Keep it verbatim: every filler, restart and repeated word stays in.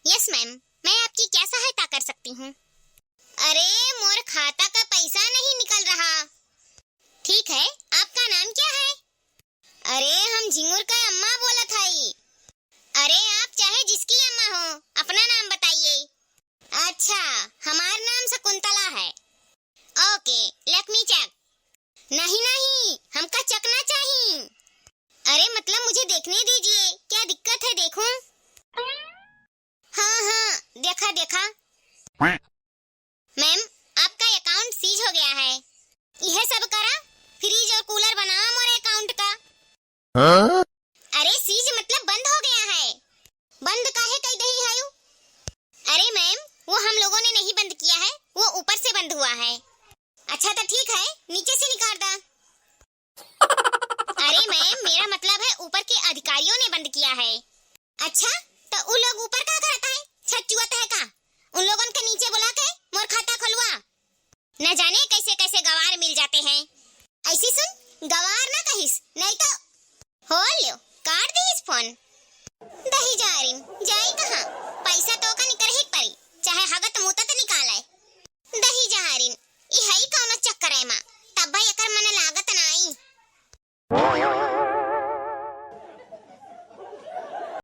यस मैम, मैं आपकी क्या सहायता कर सकती हूँ? अरे, मोर खाता का पैसा नहीं निकल रहा। ठीक है, आपका नाम क्या है? अरे, हम झिंगुर का अम्मा बोलत हई। अरे, आप चाहे जिसकी अम्मा हो, अपना नाम बताइए। अच्छा, हमार नाम शकुंतला है। ओके, let me check। नहीं, नहीं, हमका चकना चाही। अरे, मतलब, मुझे देखने दीजिए, क्या दिक्कत है, देखूं? हाँ, हाँ, देखा, देखा। मैम, आपका अकाउंट सीज हो गया है। यह सब करा, फ्रिज और कूलर बनावा मोरे अकाउंट का। हाँ? अरे, सीज मतलब बंद हो गया है। बंद काहे कह दही है? अरे मैम, वो हम लोगों ने नहीं बंद किया है, वो ऊपर से बंद हुआ है। अच्छा तो ठीक है, नीचे से निकाल दा। अरे मैम, मेरा मतलब है ऊपर के अधिकारियों ने बंद किया है। अच्छा, तो उ लोग ऊपर का करत है? छत चुअत है का? उन लोगन के नीचे बुला के मोर खाता खोलवा। न जाने कैसे कैसे गवार मिल जाते हैं। ऐसी सुन, गवार ना कहिस, नहीं तो हो ल्यो, काट दीस फोन। दही जहरीन, जाई कहाँ? पैसा तो का निकरही परी, चाहे हगत मूतत निकाले। दही जहरीन, ई हई कौनो चक्कर है माँ, तब भाई एकर मन लागत नाई।